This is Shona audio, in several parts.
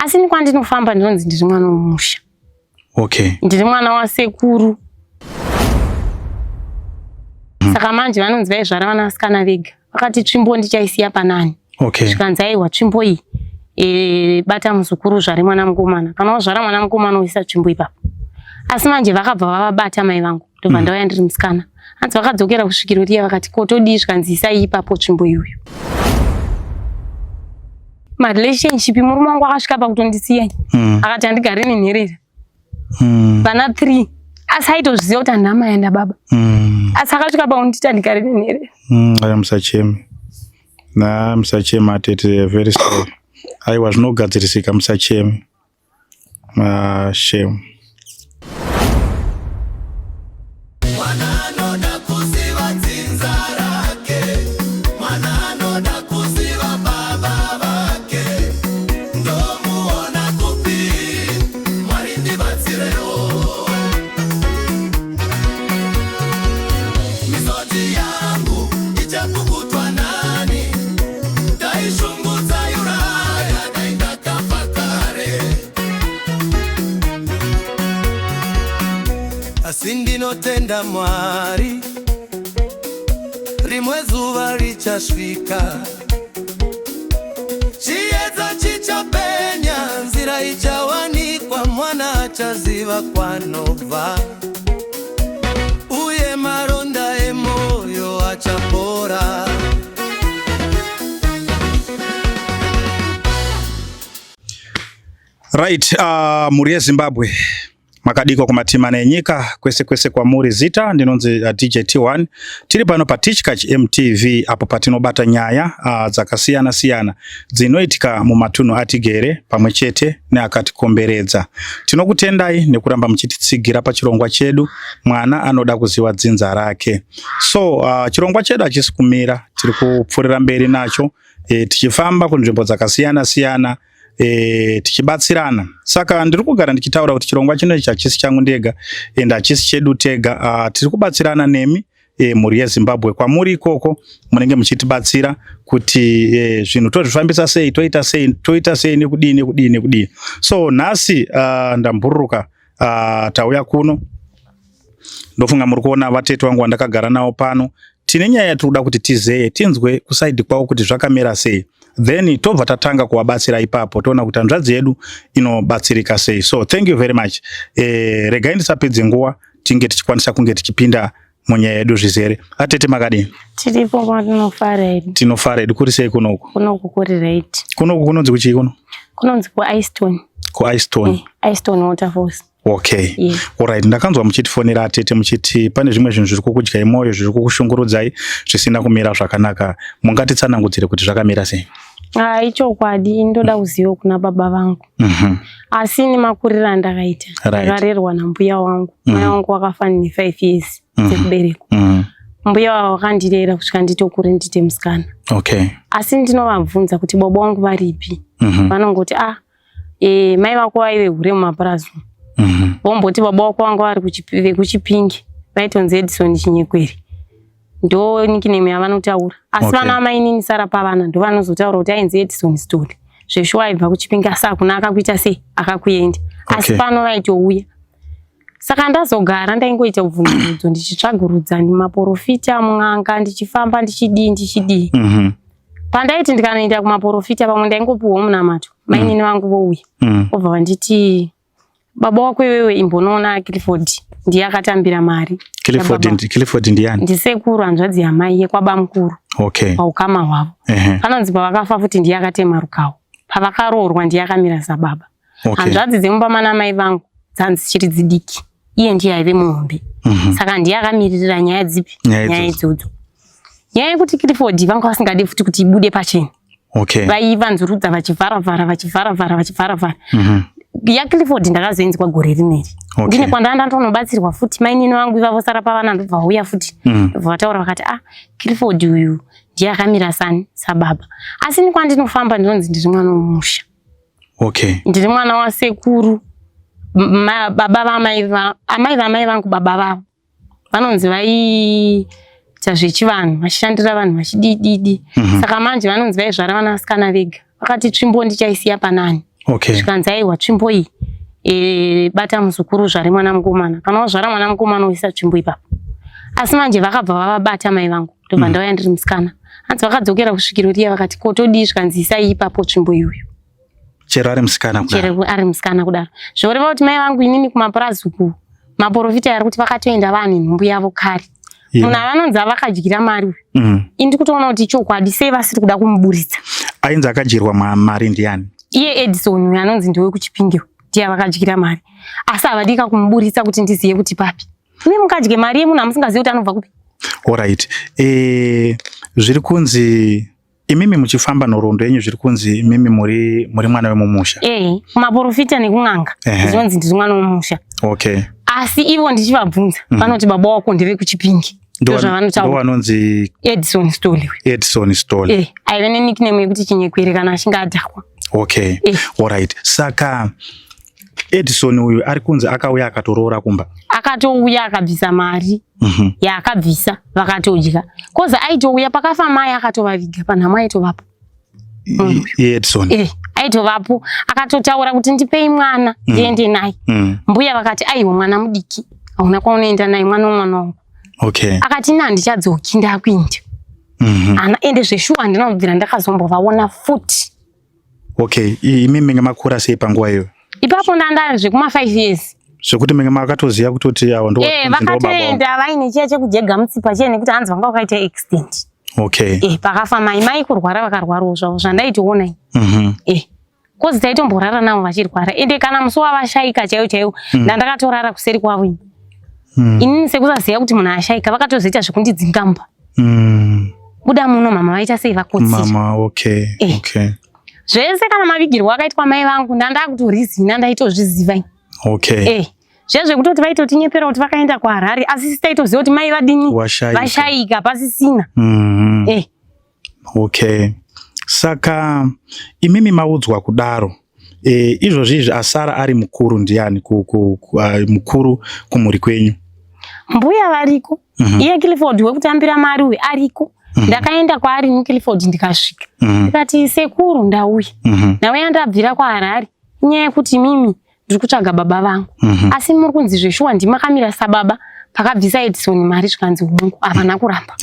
Asi ini kwandinofamba ndinonzi ndiri mwana womusha. Okay. Ndiri mwana wasekuru. Saka manje vanonzi vaizvara vanasikana vega. Vakati tsvimbo ndichaisiya panani. Okay. Zvikanzi aiwa tsvimbo iyi bata muzukuru uzvare mwana mukomana. Kana wazvara mwana mukomana uisa tsvimbo ipapo. Asi manje vakabva vavabata mai vangu. Ndobva ndauya ndiri musikana. Hanzi vakadzokera kusvikiro riya vakati ko todii, zvikanzi isai ipapo tsvimbo iyoyo. Marelationship murume wangu akasvika pakutondisiya. Akati handigari nenherera. Vana 3. Asi aitozviziva kuti handina mai handina baba. Asi akasvika pakunditi handigari nenherera. Aya musacheme. Na musacheme atete, very sorry. Aiwa zvinogadzirisika musacheme. Shame. Mwana anoda kuziva dzinza rake, mwana anoda kuziva baba vake, ndomuona kupi? Mwari ndibatsirewo. Misodzi yangu ichapukutwa nani? Dai shungu dzaiuraya, dai ndakafa kare. Asi ndinotenda Mwari, rimwe zuva richasvika, chiedza chichapenya, nzira ichawanikwa, mwana achaziva kwanobva, uye maronda emoyo achapora. Right, mhuri yeZimbabwe, makadikwa kumatimana enyika kwese kwese kwamuri. Zita ndinonzi DJ T1. Tiri pano paTichkach MTV apo patinobata nyaya dzakasiyana siyana dzinoitika mumatunhu atigere pamwe chete neakatikomberedza. Tinokutendai nekuramba muchititsigira pachirongwa chedu Mwana Anoda Kuziva Dzinza Rake. So chirongwa chedu hachisi kumira, tiri kupfuurira mberi nacho tichifamba kunzvimbo dzakasiyana siyana, tichibatsirana. Saka ndiri kugara ndichitaura kuti chirongwa chino ichi hachisi changu ndega and hachisi chedu tega. Tiri kubatsirana nemi, mhuri yeZimbabwe, kwamuri ikoko munenge muchitibatsira kuti zvinhu tozvifambisa sei, toita sei, toita sei, nekudii nekudii nekudii. So nhasi ndambururuka, tauya kuno. Ndofunga muri kuona vatete vangu vandakagara navo pano. Tine nyaya yatiri kuda kuti tizeye, tinzwe kusaidi kwavo kuti zvakamira sei, then tobva tatanga kuvabatsira ipapo, toona kuti hanzvadzi yedu inobatsirika sei. So thank you very much. Regai ndisapedze nguva, tinge tichikwanisa kunge tichipinda munyaya yedu zvizere. Atete, makadini? Tiripo, kwatinofara hedu. Tinofara hedu. Kuri sei kunoku? Kunoku kuri right. Kunoku kunonzi kuchii kuno? Kunonzi kuIston. KuIston. Iston Waterfalls. Okay. Yeah. Alright, ndakanzwa muchitifonera atete muchiti pane zvimwe zvinhu zviri kukudyai mwoyo, zviri kukushungurudzai, zvisina kumira zvakanaka. Mungatitsanangudzire kuti zvakamira sei? Ah, ichokwadi, ndoda kuziva kuna baba vangu. Asi ini makuriro andakaita, ndakarerwa nambuya wangu. Mai wangu wakafa ndine 5 years dzekuberekwa. Mbuya wavo wakandirera kusvika nditokure ndite musikana. Asi ndinovabvunza kuti baba wangu varipi, vanongoti ah, mai vako vaive hure mumapurazi. Vomboti baba wako vanga vari vekuChipingi, vaitonzi Edison Chinyekweri, ndo nickname yavanotaura. Asi vana amainini sara pavana ndo vanozotaura kuti ainzi Edison Story, zveshuwa aibva kuChipingi, asi hakuna akakuita sei akakuenda. Asi pano vaitouya. Saka ndazogara ndaingoita bvunzurudzo ndichitsvagurudza maporofita, mun'anga, ndichifamba ndichidii ndichidii. Pandaiti ndikanoenda kumaporofita pamwe ndaingopiwawo munamato, mainini vangu vouya, obva vanditi baba wako iwewe imbonoona Clifford, ndiye akatambira mari. Clifford, yababa. Clifford ndiani? Ndisekuru, hanzvadzi yamai yekwabamukuru. Paukama hwavo. Panonzi pavakafa futi ndiye akatema rukawo, pavakaroorwa ndiye akamira sababa. Hanzvadzi dzemumba mana mai vangu dzanzi dzichiri dzidiki, iye ndiye aive muhombe. Saka ndiye akamiririra nyaya dzipi? Nyaya nyaya idzodzo. Idzodzo. Nyaya yekuti Clifford vanga vasingadi futi kuti ibude pachena, vaivanzurudza vachivharavhara vachivharavhara vachivharavhara. YaClifford ndakazoinzwa gore rineri. Ndine kwandanga ndonobatsirwa futi, mainini vangu ivavo sara pavana ndobva vauya futi, ndobva vataura vakati ah, Clifford uyu ndiye akamira sani sababa. Asi ini kwandinofamba ndinonzi ndiri mwana womusha. Ndiri mwana wasekuru, baba vamai amai vamai vangu, baba vavo vanonzi vaiita zvechivanhu, vachishandira vanhu vachidididi. Saka manje vanonzi vaizvara vanasikana vega. Vakati tsvimbo ndichaisiya panani? Okay. Zvikanzi aiwa tsvimbo iyi e, bata muzukuru zvare mwana mukomana kana wazvara mwana mukomana uisa tsvimbo ipapo. Asi manje vakabva vavabata mai vangu ndobva ndauya ndiri musikana. Hanzi vakadzokera kusvikiro riya vakati ko todii zvikanzi isai ipapo tsvimbo iyoyo. Chero ari musikana kudaro. Chero ari musikana kudaro. Zvoreva kuti mai vangu inini kumapurazi uku maporofita ari kuti vakatoenda vane nhumbu yavo kare. Munhu avanonzi avakadyira mari uyu. Ini ndikutoona kuti ichokwadi sei vasiri kuda kumuburitsa. Ainzi akadyirwa mari ndiani? Iye Edison uyu anonzi ndiwe kuChipinge ndiye avakadyira mari. Asi havadika kumuburitsa kuti ndiziye kuti papi. Imi mukadye mari yemunhu amusingazivi kuti anobva kupi. Alright. Zviri kunzi imimi muchifamba nhoroondo yenyu zviri kunzi imimi muri muri mwana wemumusha. Kumaporofita nekun'anga zvinonzi ndiri mwana wemumusha. Okay. Asi ivo ndichivabvunza vanoti baba wako ndevekuChipinge. Ndozvavanotaura. Ndovanonzi Edison Stole. Edison Stole. Aive nenickname yekuti Chinyekwere kana achinge adhakwa. Okay. Alright. Saka Edison uyu ari kunzi akauya akatoroora kumba. Akatouya akabvisa mari. Yaakabvisa vakatodya. Koza aitouya pakafa mai akatovaviga panhamo aitovapo. Edison. Aitovapo akatotaura kuti ndipei mwana ndiende naye. Mbuya vakati aiwa mwana mudiki hauna kwaunoenda naye mwana womwana wangu. Okay. Akati ini handichadzoki ndakuinda. Ana ende zveshuwa handina kubvira ndakazombovaona futi. Okay, imi menge makura sei panguva iyo? Ipapo ndanda zvekuma 5 years. Zvekuti menge makatoziva kutoti avo ndo vakatoenda vaine chiya chekujega mutsipa chiya nekuti hanzi vanga vakaita accident. Okay. Pakafa mai mai kurwara vakarwarawo zvavo zvandaitoona ini. Kozi taitomborara navo vachirwara ende kana musi wavashaika chaiwo chaiwo ndandakatorara kuseri kwavo ini. Inini sekusaziva kuti munhu ashaika vakatozoita zvekundidzinga mumba. Buda muno mama vaita sei vakotsira. Mama okay. Okay. Zvese kana mavigirwo akaitwa mai vangu ndandakutorizina ndaitozviziva ini. Okay. Zvezvekutoti vaitotinyepera kuti vakaenda kuHarare asi sisi taitoziva kuti mai vadini vashaika pasisina. Okay. Saka imimi maudzwa kudaro izvozvi izvi asara ari mukuru ndiani mukuru kumhuri kwenyu? Mbuya variko. Iye Clifford wekutambira mari uyu ariko. Ndakaenda kwaari muClifford ndikasvika. Ndikati sekuru ndauya. Ndauya ndabvira kwaHarare. Inyaya yekuti mimi ndiri kutsvaga baba vangu. Asi muri kunzi zveshuwa ndimakamira sababa pakabvisa Edison mari zvikanzi hungu havana kuramba.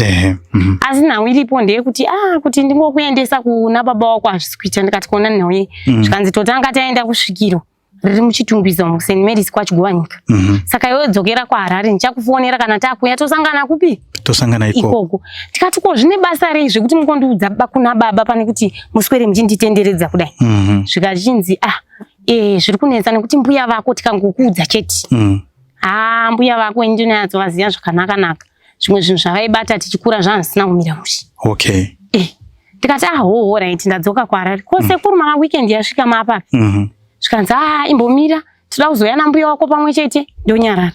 Asi nhau iripo ndeyekuti kuti ndingokuendesa kuna baba wako hazvisi kuita. Ndikati kuona nhau yei. Zvikanzi totanga taenda kusvikiro riri muChitungwiza umu St Mary's kwaChigowanyika. Saka iwe dzokera kwaHarare ndichakufonera kana takuya tosangana kupi? Tosangana ikoko. Tikati ko zvine basa rei zvekuti mukondiudza kuna baba pane kuti muswere muchinditenderedza kudai. Zvikachinzi zviri kunetsa nekuti mbuya vako tikangokuudza chete. Mbuya vako ndinonyatsovaziva zvakanaka naka. Zvimwe zvinhu zvavaibata tichikura zvanga zvisina kumira mushe. Okay. Tikati hoho right ndadzoka kwaHarare. Ko sekuru maka weekend yasvika mapapi? Zvikanzi imbomira toda kuzouya nambuya wako pamwe chete ndonyarara.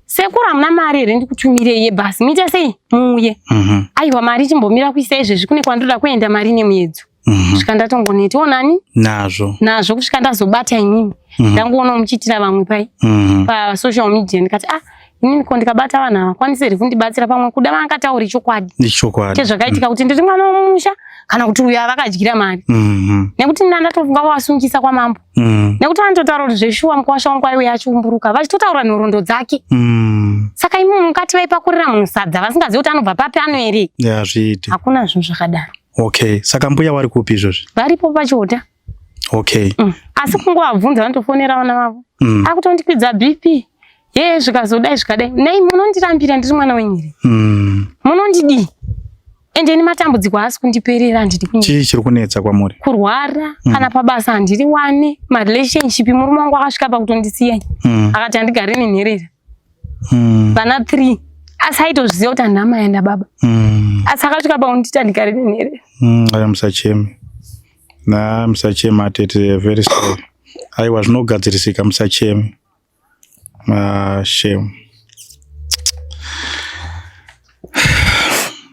Sekuru hamuna mari here ndikutumirei yebhasi muite sei muuye. Aiwa mari chimbomira kuisa izvezvi kune kwandoda kuenda mari nemuedzo. Kusvika ndatongoneti onani nazvo kusvika ndazobata inini. Ndangoona muchiitira vamwe pai pa social media ndikati inini ko ndikabata vanhu ava kwanise here kundibatsira pamwe kuda vangatauri chokwadi. Chezvakaitika kuti ndiri mwana wemumusha kana kuti uyu avakadyira mari. Nekuti ndandatofunga vavasungisa kwamambo. Nekuti vanototaura kuti zveshuwa mukwasha wangu aiuya achiumburuka vachitotaura nhoroondo dzake. Saka imi mukati vaipakurira munhu sadza vasingazivi kuti anobva papi anoerei. Hazviiti. Hakuna zvinhu zvakadaro. Okay. Saka mbuya vari kupi izvozvi? Varipo pachiota. Okay. Asi kungovabvunza vanotofonera vana vavo. Akutondikwidza BP. Ye zvikazodai zvikadai. Nei munondirambira ndiri mwana wenyu here? Munondidii? Ende ini matambudziko haasi kundiperera handidi kunyanya. Chii chiri kunetsa kwamuri? Kurwara, kana pabasa handiri wane, marelationship murume wangu akasvika pakutondisiya. Akati handigare nenherera. Vana 3. Asi aitozviziva kuti handina mai handina baba. Asi akasvika pakunditi handigare nenherera. Aya musacheme. Na musacheme atete very sorry. Aiwa zvinogadzirisika musacheme. Shame.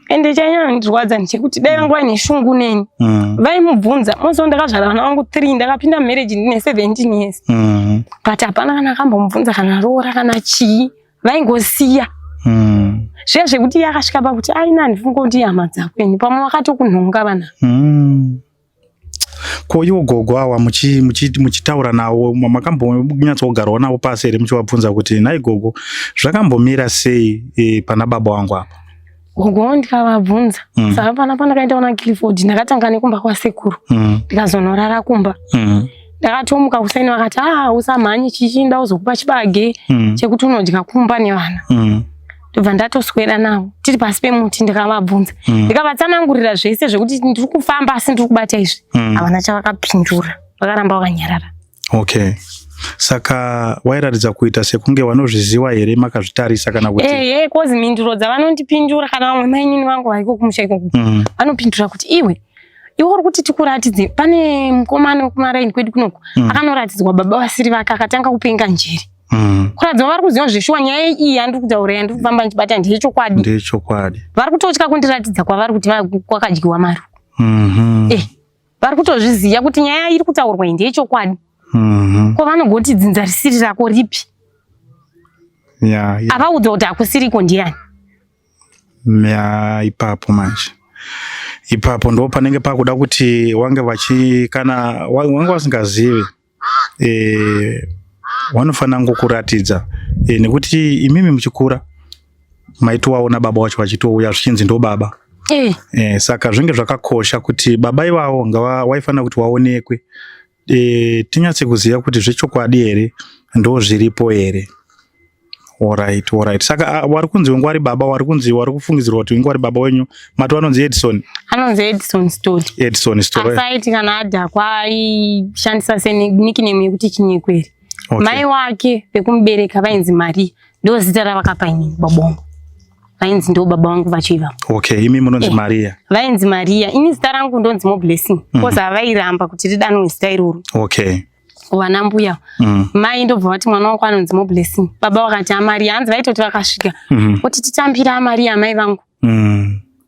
Ende chanyanya ndechekuti dai vangu vaine shungu neni. Vaimubvunza mozo ndakazvara vana vangu 3 ndakapinda marriage ndine 17 years. But hapana kana akambomubvunza kana roora kana chii vaingosiya. Zviya zvekuti iye akasvika pakuti aina handifungi kuti hama dzako ini pamwe vakatokunhonga vana. Ko iwo gogo awa muchitaura navo, makambonyatsogarawo navo pasi here muchivabvunza kuti nhai gogo, zvakambomira sei pana baba wangu apa? Gogo ndikavabvunza. Saka pana pandakaenda kuna Clifford, ndakatanga nekumba kwasekuru. Ndikazonorara kumba. Ndakatomuka kuseni vakati, ah, usamhanye chichi, ndauzokupa chibage chekuti unodya kumba nevana. Ndobva ndatoswera navo tiri pasi pemuti, ndikavabvunza. Ndikavatsanangurira zvese zvekuti ndiri kufamba asi ndiri kubata izvi. Havana chavakapindura, vakaramba vakanyarara. Okay. Saka wairatidza kuita sekunge vanozviziva here makazvitarisa kana kuti? Ehe, kozi mhinduro dzavanondipindura kana vamwe mainini vangu variko kumusha ikoko. Vanopindura kuti iwe uri kuti tikuratidze. Pane mukomana wekumaraini kwedu kunoku akanoratidzwa baba vasiri vake akatanga kupenga njere. Kuratidza vari kuziva zveshuwa nyaya iyi yandiri kutaura yandiri kufamba ndichibata ndeyechokwadi. Ndeyechokwadi. Vari kutotya kundiratidza kwavari kuti kwakadyiwa mari. Vari kutozviziva kuti nyaya iri kutaurwa iyi ndeyechokwadi. Ko vanogoti dzinza risiri rako ripi? Yeah. Avaudza kuti hakusiriko ndiani? Ya, ipapo manje. Ipapo ndo panenge pakuda kuti wange vachi kana wange vasingazivi vanofanira ngokuratidza nekuti imimi muchikura maitowaona baba wacho vachitouya zvichinzi ndo baba. Saka zvinge zvakakosha kuti baba ivavo waifanira kuti waonekwe, tinyatse kuziva kuti zvechokwadi here ndo zviripo here. Alright, alright. Saka wari kunzi wengu wari baba, wari kunzi wari kufungidzirwa kuti wengu wari baba wenyu, mati wanonzi Edison. Anonzi Edison Story. Edison Story. Asi aiti kana adhakwa aishandisa senickname yekuti Chinyekwere. Okay. Mai wake vekumubereka vainzi Maria, ndo zita ravakapa inini baba wangu. Vainzi ndo baba vangu vacho ivavo. Okay, imi munonzi Maria. Vainzi Maria, ini zita rangu ndonzi Moblessing. Because havairamba kuti ridanwe zita iroro. Okay. Vana mbuya. Mai ndobva vati mwana wako anonzi Moblessing. Baba vakati aMaria, hanzi vaitoti vakasvika. Kuti titambire aMaria amai vangu.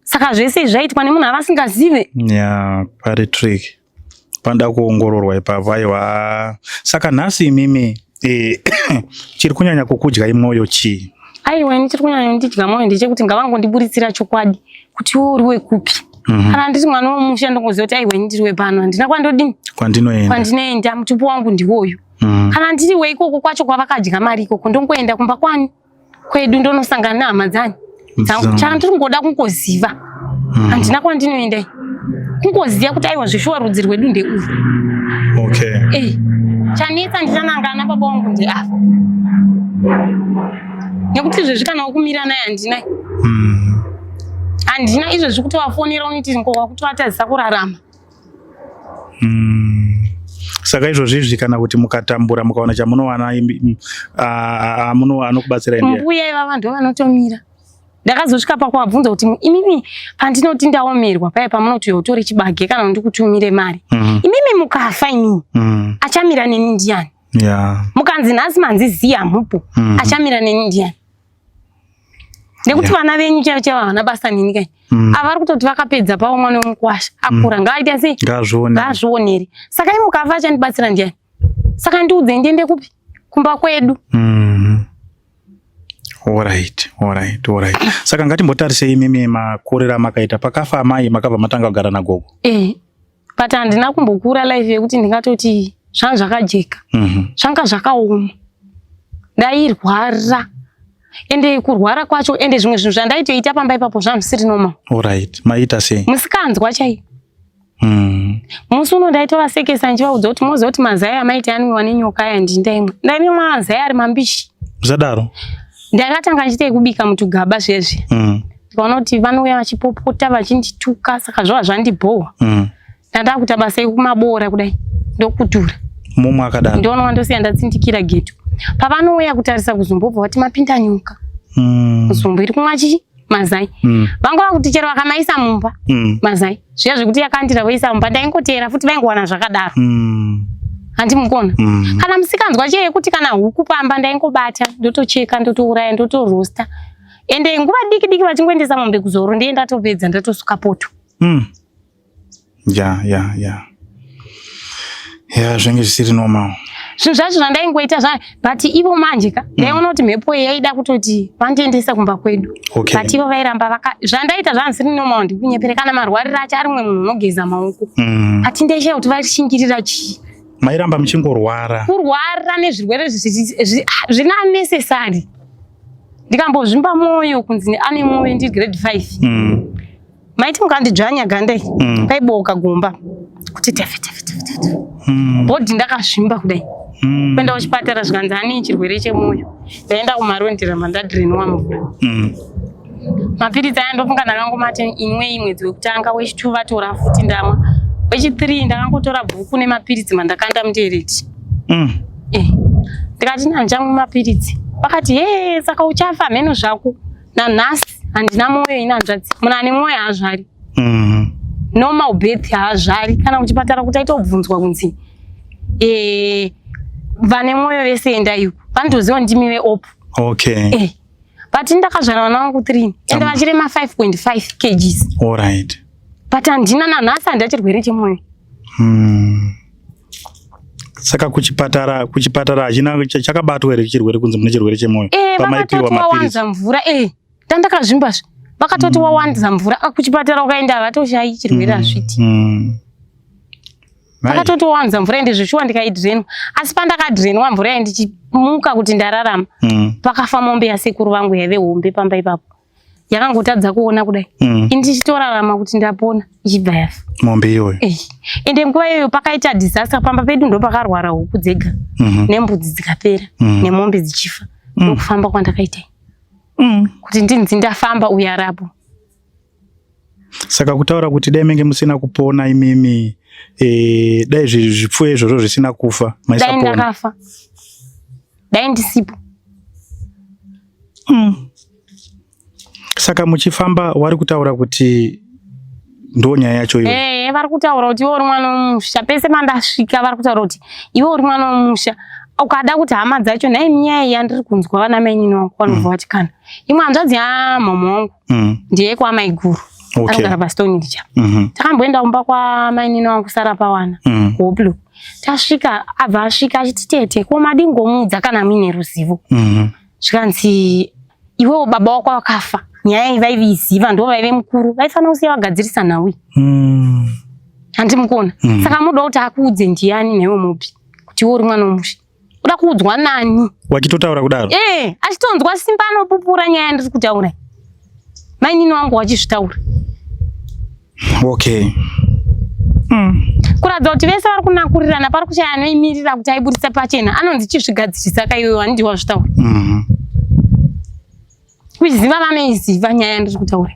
Saka zvese izvi zvaitwa nemunhu avasingazive. Yeah, pari trick. Panoda kuongororwa ipapo aiwa. Saka nhasi imimi chiri kunyanya kukudyai mwoyo chii? Aiwa, ini chiri kunyanya kundidya mwoyo ndechekuti ngavangondiburitsira chokwadi kuti iwe uri wekupi. Kana ndiri mwana wemusha ndongoziva kuti aiwa ini ndiri wepano, handina kwandodini? Kwandinoenda. Kwandinoenda, mutupo wangu ndiwoyu. Kana ndiri weikoko kwacho kwavakadya mari ikoko ndongoenda kumba kwani kwedu ndonosangana nehama dzani. Chandiri kungoda kungoziva. Handina kwandinoenda. Kungoziva kuti aiwa zveshuwa rudzi rwedu ndeurwu. Okay. Chanetsa ndichanangana baba wangu ndeava. Nekuti izvezvi kana wekumira naye handina. Handina izvezvi kutovafonera uniti ngowa kutovatadzisa kurarama. Saka izvozvi izvi kana kuti mukatambura mukawana chamunowana anokubatsirai ndiani? Mbuya ivava ndo vanotomira. Ndakazosvika pakuvabvunza kuti imimi pandinoti ndaomerwa paya pamunoti utore chibage kana ndikutumire mari. Imimi mukafa imimi achamira neni ndiani? Yeah. Mukanzi nhasi manzi ziya mupo achamira neni ndiani? Nekuti vana venyu chaivo chaivo havana basa neni kai. Ava vari kutoti vakapedza pavo mwana wemukwasha akura ngaaite sei? Ngazvionere. Saka imi mukafa achandibatsira ndiani? Saka ndiudze ndiende kupi? Kumba kwedu. Alright, alright, alright. Saka ngatimbotarisei imimi makuriro amakaita. Pakafa amai makabva matanga kugara nagogo. But handina kumbokura life yekuti ndingatoti zvanga zvakajeka. Zvanga zvakaoma. Ndairwara. Ende kurwara kwacho ende zvimwe zvinhu zvandaitoita pamba ipapo zvanga zvisiri normal. Alright, maita sei? Musikanzwa chai. Musi uno ndaitovasekesa ndichivaudza kuti moziva kuti mazai amaiti anwiwa nenyoka aya ndindaimwa. Ndaimwa mazai ari mambishi. Zvadaro. Ndakatanga ndichiita kubika mutugaba zvezvi. Ndikaona kuti vanouya vachipopota vachindituka saka zvova zvandibhowa. Ndanda kuita basa ekumabora kudai ndokutura. Mumwe akadaro. Ndioona wandosiya ndatsindikira geto. Pavanouya kutarisa kuzumbobva vati mapinda nyoka. Zumbu iri kumwa chii? Mazai. Vangova kuti chero vakamaisa mumba. Mazai. Zviya zvekuti yakandira voisa mumba ndaingoteera futi vaingowana zvakadaro. Handimukona. Kana musikanzwa cheye kuti kana huku pamba ndaingobata ndotocheka ndotouraya ndotorosta. Ende nguva diki diki vachingoendesa mombe kuzoro ndiye ndatopedza ndatosuka poto. Ya. Ya, zvinenge zvisiri normal. Zvinhu zvacho zvandaingoita zva, but ivo manje ka, ndaiona kuti mhepo iyi yaida kutoti vandiendesa kumba kwedu. But ivo vairamba vaka, zvandaita zvanziri normal, ndikunyepere kana marwariro acho ari mumwe munhu unogeza maoko. But ndaishaya kuti vaishingirira chii. Mairamba muchingorwara. Kurwara nezvirwere zvina unnecessary. Ndikambozvimba mwoyo kunzi ane mwoyo ndiri grade 5. Maiti mukandidzvanya ganda iri, paiboka gomba kuti tefe tefe tefe tefe. Bhodhi ndakazvimba kudai. Kuenda kuchipatara zvikanzi ane chirwere chemwoyo. Ndaenda kumarondera mandadhirenwa mvura. Mapiritsi aya ndofunga ndakangomati inwei mwedzi wekutanga, wechi2 vatora futi ndamwa. Wechi3 ndakangotora bhuku nemapiritsi mandakanda mutereti. Ndikati handichamwi mapiritsi. Vakati he, saka uchafa mheno zvako. Nanhasi handina mwoyo ina hanzvadzi. Munhu ane mwoyo haazvari. Normal birth haazvari. Kana kuchipatara kuti aitobvunzwa kunzi vane mwoyo vese endaiwo. Vanotoziva ndimi veop. But ndakazvara vana vangu 3 ende vachirema 5.5 kgs. But handina, nanhasi handina chirwere chemwoyo. Saka kuchipatara hachina chakabatwa here chirwere kunzi mune chirwere chemwoyo? Pamaipiwa Vakatoti mapiritsi. wawanza mvura, tandakazvimbazve. Vakatoti wawanza mvura, kuchipatara ukaenda havatoshayi chirwere hazviti. Vakatoti wawanza mvura ende zveshuwa ndikaidhirenwa. Asi pandakadhirenwa mvura iyi ndichimuka kuti ndararama, pakafa mombe yasekuru vangu yaive hombe pamba ipapo. Yakangotadza kuona kudai. Ini ndichitorarama kuti ndapona ichibva yafa. Mombe iyoyo. Ende nguva iyoyo pakaita disaster pamba pedu, ndo pakarwara huku dzega. Nembudzi dzikapera, nemombe dzichifa. Ndokufamba kwandakaita. Kuti ndinzi ndafamba uya rapo. Saka kutaura kuti dai menge musina kupona imimi, dai zvipfuyo izvozvo zvisina kufa, Dai maisapona. ndakafa. Dai ndisipo. Saka muchifamba wari kutaura kuti ndo nyaya yacho iyoyo. Vari kutaura kuti iwe uri mwana wemusha. Pese pandasvika vari kutaura kuti iwe uri mwana wemusha. Ukada kuti hama dzacho nhai nyaya iyi yandiri kunzwa vana mainini vangu vanobva vati kana. Imwe hanzvadzi yamama wangu ndiye kwamaiguru. Anogara paStone Richa. Takamboenda kumba kwamainini wangu Sara Pawana. kuHoplo. Tasvika abva asvika achiti tete ko madingomuudza kana muine ruzivo. Zvikanzi iwewo baba wako wakafa. Nyaya iyi vaiviziva ndo vaive mukuru vaifanira kusiya vagadzirisa nhau iyi. Handimukona. Saka muda kuti akuudze ndiani newe mupi kuti iwe uri mwana wemusha. Uda kuudzwa nani? Wachitotaura kudaro? Achitonzwa simba anopupura nyaya yandiri kutaura. Mainini wangu wachizvitaura. Kuratidza kuti vese vari kunakurirana pari kushaya anoimirira kuti aiburitsa pachena. Anonzi chizvigadzirisa ka iwewe handiti wazvitaura. Kuziva vanoiziva nyaya yandiri kutaura.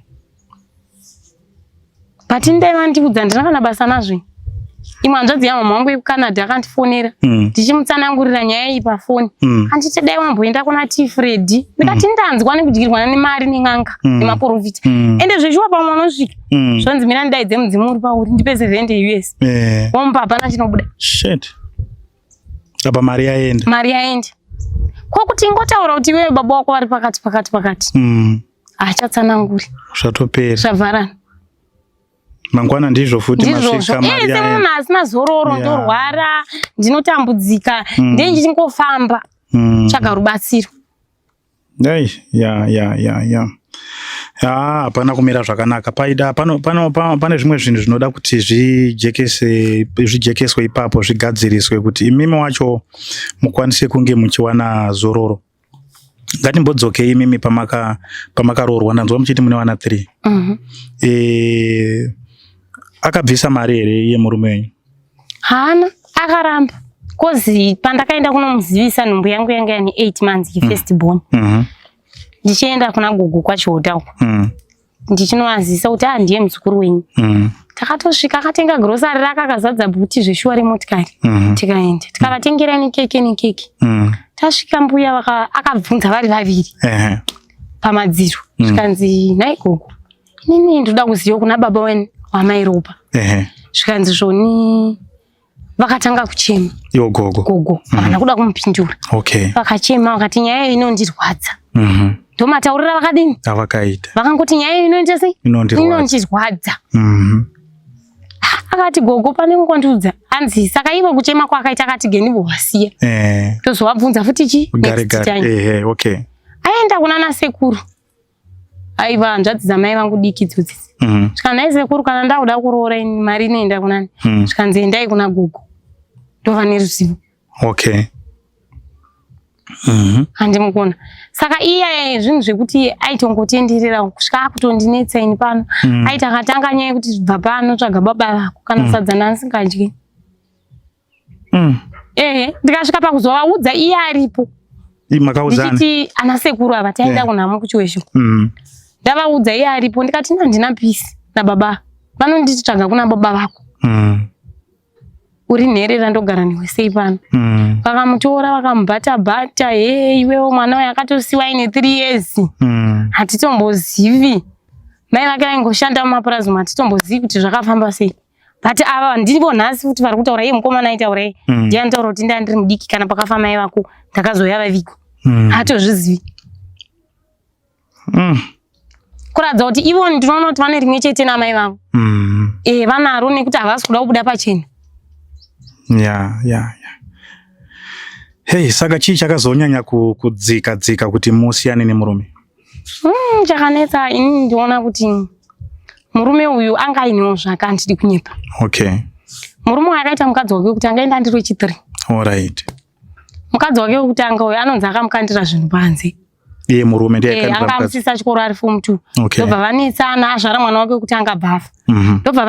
But ndai vandiudza handina kana basa nazvo. Imwe hanzvadzi yamama wangu yekuCanada akandifonera. Ndichimutsanangurira nyaya iyi pafoni. Anditi dai wamboenda kuna T Freddy. Ndikati ndanzwa nekudyirwana nemari nen'anga nemaprofita. Ende zveshuwa pamwe unosvika. Zvonzi mira ndidaidze mudzimu uri pauri ndipe 70 US. Womupa hapana chinobuda. Shit. Apa mari yaenda. Mari yaenda. Ko kuti ingotaura kuti iwewe baba wako vari pakati pakati pakati. Haachatsananguri. Zvatopera. Zvavharana. Mangwana ndizvo futi masvika mari yaenda. Semunhu asina zororo, ndorwara, ndinotambudzika, ndichingofamba. Tsvaga rubatsiro. Hey, ya ya ya ya. Hapana kumira zvakanaka. Paida pano pano pane zvimwe zvinhu zvinoda kuti zvijekeswe ipapo, zvigadziriswe kuti imimi wacho mukwanise kunge muchiwana zororo. Ngatimbodzokei imimi pamakaroorwa, ndanzwa muchiti mune vana 3. Akabvisa mari here iye murume wenyu? Haana, akaramba. Kozi pandakaenda kunomuzivisa nhumbu yangu yanga yani 8 months first born. Ndichienda kuna gogo kwaChihota uko. Ndichinovazivisa kuti ndiye muzukuru wenyu. Takatosvika akatenga grocery rake akazadza bhuti zveshuwa remotikari. Tikaenda tikavatengera nekeke nekeke. Tasvika mbuya akabvunza vari vaviri pamadziro. Zvikanzi nhai gogo, inini ndoda kuziva kuna baba wenu wamai Ropa. Zvikanzi zvoni vakatanga kuchema. Iwo gogo. Gogo havana kuda kumupindura. Vakachema vakati nyaya iyi inondirwadza. Ndomataurira vakadini? Avakaita. Vakangoti nyaya iyi inoita sei? Inondirwadza. Inondirwadza. Akati gogo pane kungondiudza hanzi saka ivo kuchema kwakaita akati genivo wasiya. Tozovabvunza futi chi Gare next gare. time. Ehe, okay. Aenda kuna nasekuru. Aiva hanzvadzi dzamai vangu diki idzodzi. Zvikanzi nhai sekuru kana ndakuda kuroora ini mari inoenda kunani? Zvikanzi endai kuna gogo. Ndova neruzivo. Okay. Handimukona. Saka iye zvinhu zvekuti aitongotenderera kusvika akutondinetsa ini pano. Aiti akatanga nyaya yekuti bva pano tsvaga baba vako kana sadza ndandisingadyi. Ehe, ndikasvika pakuzovaudza iye aripo. Makaudzana? Ndichiti ana sekuru ava taenda kunhamo kuchiwesho. Ndavaudza iye aripo ndikati handina peace nababa. Vanonditi tsvaga kuna baba vako. Uri nherera ndogara newe sei pano. Vakamutora vakamubhata bhata, he iwewo mwana uyu akatosiwa aine 3 years. Hatitombozivi. Mai vake vaingoshanda mumapurazi umu hatitombozivi kuti zvakafamba sei. But ava ndivo nhasi futi vari kutaura iye mukomana aitaura iye. Ndiye anotaura kuti ndaa ndiri mudiki kana pakafa mai vako ndakazouya vavigwa. Haatozvizivi. Kuratidza kuti ivo ndinoona kuti vane rimwe chete namai vavo. Vanaro nekuti havasi kuda kubuda pachena. Yeah. Hey, saka chii chakazonyanya kudzika dzika kuti musiyane nemurume? Chakanetsa inini ndinoona kuti murume uyu anga ainewo zvake, handidi kunyepa. Murume uyu akaita mukadzi wake wekutanga enda ndiri wechi3. Alright. Mukadzi wake wekutanga uyu anonzi akamukandira zvinhu panze. Iye murume ndiye akandira Anga mukadzi. amusisa chikoro ari form 2. Ndobva vanetsana, azvara mwana wake wekutanga abva afa. Ndobva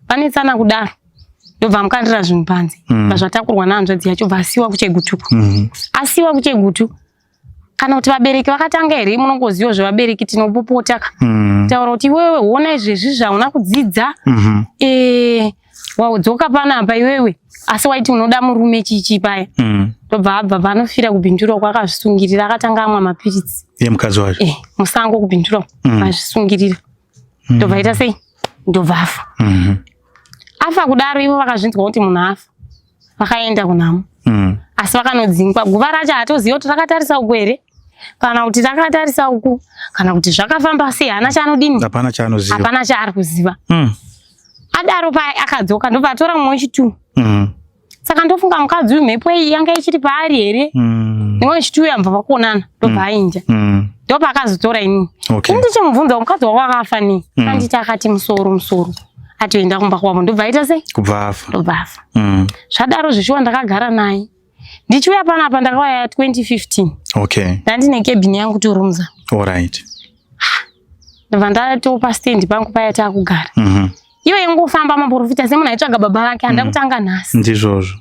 vanetsana kudaro. Ndobva amukandira zvinhu panze. Bva zvatakurwa nehanzvadzi yacho bva asiwa kuChegutu. Asiwa kuChegutu. Kana kuti vabereki vakatanga here, munongoziva zvevabereki tinopopota ka. Taura kuti iwewe hona izvezvi zvauna kudzidza. Waudzoka panapa iwewe asi waiti unoda murume chichi paya. Ndobva abva panofira kuBindura uko akazvisungirira, akatanga amwa mapiritsi. Iye mukadzi wacho. Musango kuBindura uko akazvisungirira. Ndobva aita sei? Ndobva afa. Afa kudaro ivo vakazvinzwa kuti munhu afa. Vakaenda kunhamo. Asi vakanodzingwa. Guva racho hatozivi kuti rakatarisa uku here kana kuti rakatarisa uku kana kuti zvakafamba sei, hana chaanodini? Hapana chaanoziva. Hapana chaari kuziva. Adaro paya akadzoka ndobva atora mumwe wechi2. Saka ndofunga mukadzi uyu mhepo iyi yanga ichiri paari here? Nemwe wechi2 uyu ambva vakuonana ndobva aenda. Ndopaakazotora inini. Ini ndichimubvunza mukadzi wako akafa nei? Anditi akati musoro musoro. Atoenda kumba kwavo ndobva aita sei? Kubva afa. Ndobva afa. Zvadaro zvishuwa ndakagara naye. Ndichiuya panapa ndakauya 2015. Ndandine cabin yangu torumza. Alright. Ndobva ndatopa stand pangu paya taakugara. Iwe ingofamba maprofita semunhu aitsvaga baba vake handa kutanga nhasi. Ndizvozvo.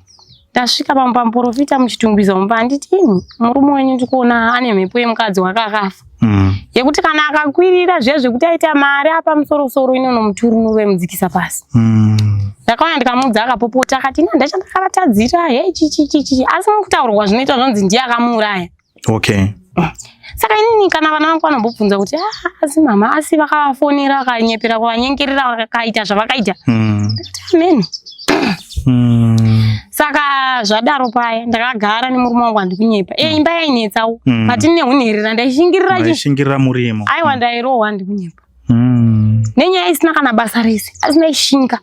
Ndasvika pamuprofita muChitungwiza mumba handiti imi murume wenyu ndikuona ane mhepo yemukadzi wake akafa. Yekuti kana akakwirira zviya zvekuti aita mari apa musorosoro inonomuturunuro yemudzikisa pasi. Ndakauya ndikamuudza akapopota akati ina ndacha ndakavatadzira he chi chi chi chi asi mukutaurwa zvinoitwa zvonzi ndiye akamuuraya. Saka inini kana vana vangu vanombobvunza kuti asi mama asi vakavafonera vakanyepera kuvanyengerera vakaita zvavakaita. Ndikati amen. Saka zvadaro paya ndakagara nemurume wangu handikunyepa. Imba yainetsawo. But nehunherera ndaishingirira chi. Ndaishingirira murimo. Aiwa ndairohwa handikunyepa. Nenyaya isina kana basa rese asi ndaishinga.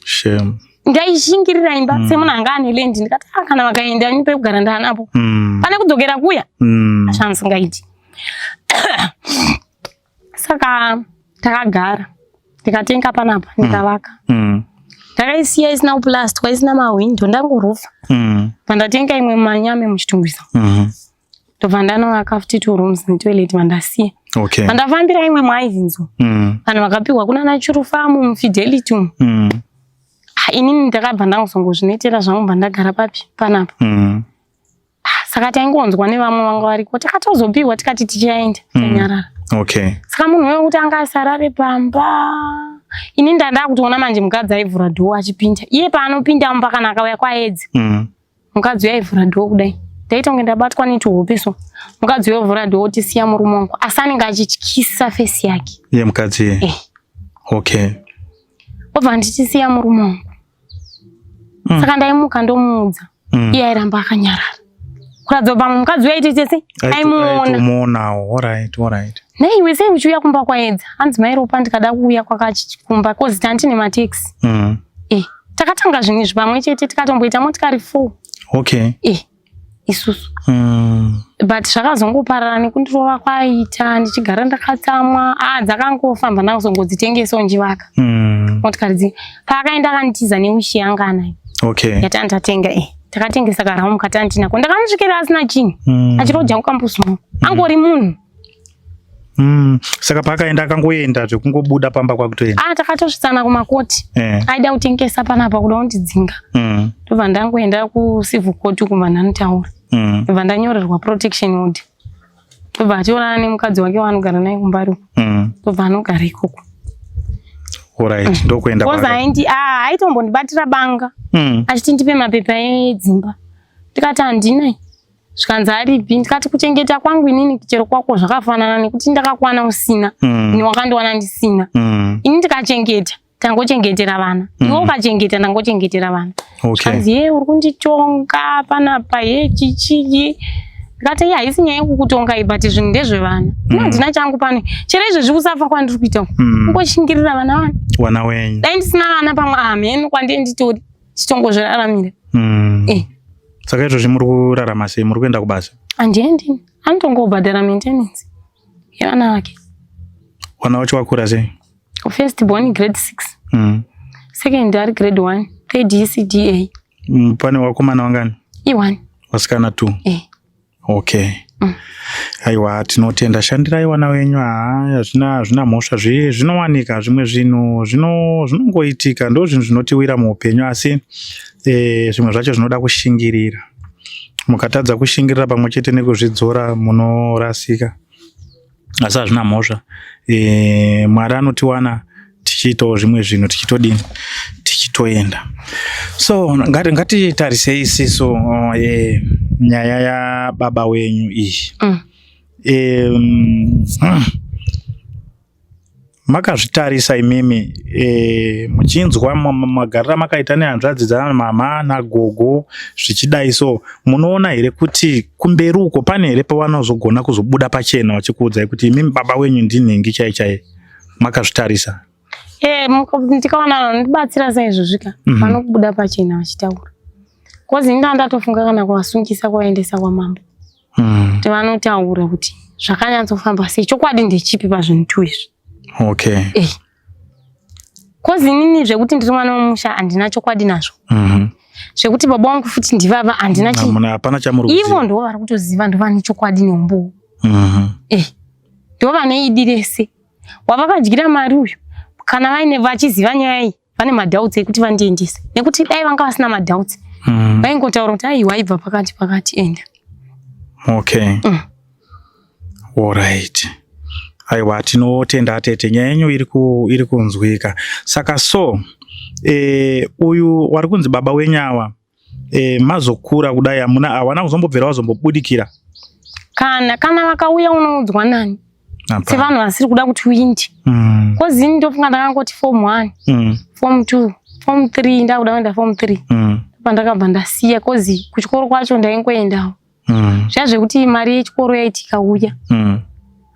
Shame. Ndaishingirira imba semunhu anga ane land ndikati kana vakaenda ini pekugara ndaanapo. Pane kudzokera kuya. Zvandisingaiti. Saka takagara ndikatenga panapa ndikavaka. Ndakaisiya isina kuplastwa isina mahwindo ndangorufa. Pandatenga imwe manyame muChitungwiza. Ndobva ndanovaka futi 2 rooms netoilet vandasiya. Pandafambira imwe muIvinzo. Vanhu vakapiwa kuna naChurufamu muFidelity umu. Inini ndakabva ndangozongozvinetera zvangu bva ndagara papi panapa. Saka taingonzwa nevamwe vanga variko takatozopiwa tikati tichaenda tanyarara. Saka munhu uyo kuti anga asarare pamba. Ini ndanda kutoona manje mukadzi aivhura dhoo achipinda. Iye paanopinda mumba kana akauya kwaedza. Mukadzi uyo aivhura dhoo kudai. Ndaita kunge ndabatwa netuhope so. Mukadzi uyo ovhura dhoo otisiya murume wangu. Asi anenge achityisa fesi yake. Iye mukadzi iye. Obva ndichisiya murume wangu. Saka ndaimuka ndomuudza. Iye airamba akanyarara. Kuratidza kuti pamwe mukadzi uyo aitoita sei? Aimuona. Aitomuonawo. Alright, alright. Neiwe sei uchiuya kumba kwaedza? Hanzi mai Ropa ndikada kuuya kwakachikumba cause tandine mataxi. Eh, takatanga zvinhu izvi pamwe chete tikatomboita motikari 4. Okay. Eh, isusu. But zvakazongoparara nekundirova kwaita ndichigara ndakatsamwa. Ah, dzakangofamba ndakazongodzitengesawo njivaka. Motikari dzi. Paakaenda akanditiza newishi yanga anayo. Okay. Yatanga tatenga eh. Takatengesa karamu katandinako. Ndakamusvikira asina chinhu. Achiroja kukambusu. Angori munhu. Saka paakaenda akangoenda zvekungobuda pamba kwakutoenda. Ah, takatosvitsana kumakoti. Aida kutengesa panapa kuda kundidzinga. Ndobva ndangoenda kucivil court kubva ndanotaura. Ndobva ndanyorerwa protection order. Ndobva achiorana nemukadzi wake waanogara naye kumbari uko. Ndobva anogara ikoko. Alright, ndokuenda Because kwake. aindi ah aitombondibatira banga. Achiti ndipe mapepa edzimba. Ndikati handina. Zvikanzi aripi, ndikati kuchengeta kwangu inini chero kwako zvakafanana nekuti ndakakwana usina. Ini wakandiwana ndisina. Ini ndikachengeta tangochengetera vana. Iwe ukachengeta ndangochengetera vana. Zvikanzi ye uri kunditonga panapa ye chichii. Ndikati ye haisi nyaya yekukutonga iyi but zvinhu ndezvevana. Ini handina changu pano. Chero izvezvi kusafa kwandiri kuita uku. Kungoshingirira vana vana. Wana wenyu. Dai ndisina vana pamwe hameno kwandiri nditori tichitongozviraramira. Eh. Saka izvozvi muri kurarama sei? Muri kuenda kubasa? Handiendi. Anotongobhadhara maintenance yevana vake. Wana wacho wakura sei? First born grade 6. Second ari grade 1. Third ECDA. Pane wakomana wangani? I1. Vasikana 2. Eh. Okay. Aiwa, tinotenda. Shandirai wana wenyu. Haa, hazvina mhosva, zvinowanika zvimwe zvinhu zvinongoitika, ndo zvinhu zvinotiwira muupenyu, asi zvimwe zvacho zvinoda kushingirira. Mukatadza kushingirira pamwe chete nekuzvidzora munorasika, asi hazvina mhosva. Mwari anotiwana tichiitawo zvimwe zvinhu, tichitodini, tichitoenda. So ngatitarisei isisu nyaya yababa wenyu iyi. Makazvitarisa imimi muchinzwa magariro amakaita nehanzvadzi dzamama nagogo zvichidai, so munoona here kuti kumberi uko pane here pavanozogona kuzobuda pachena vachikuudzai kuti imimi baba wenyu ndinhingi chai chai? Makazvitarisa? Eh, ndikaona vanondibatsira saizvozvika vanobuda pachena vachitaura. Cause ini ndatofunga kana kuvasungisa kuvaendesa kwamambo. Kuti vanotaura kuti zvakanyatsofamba sei, chokwadi ndechipi pazvinhu tu izvi. Okay. Eh. Cause inini zvekuti ndiri mwana wemusha handina chokwadi nazvo. Zvekuti baba vangu futi ndivava handina chi. Hamuna, hapana chamuri kuziva. Ivo ndo vari kutoziva, ndo vane chokwadi neumbowo. Eh. Ndo vane idi rese. Wavakadyira mari uyu kana vaine vachiziva nyaya iyi vane madoubts ekuti vandiendese, nekuti dai vanga vasina madoubts vaingotaura kuti aiwa ibva pakati pakati enda. Okay. Alright. Aiwa, tinotenda tete, nyaya yenyu iri kunzwika. Saka so uyu wari kunzi baba wenyu ava, mazokura kudai hamuna hawana kuzombobvira wazombobudikira? Kana vakauya unoudzwa nani? Hapana. Sevanhu vasiri kuda kuti uinde. Cause ini ndofunga ndakangoti form 1, form 2, form 3, ndakuda kuenda form 3 pandakabva ndasiya, cause kuchikoro kwacho ndaingoendawo. Zviya zvekuti mari yechikoro yaiti ikauya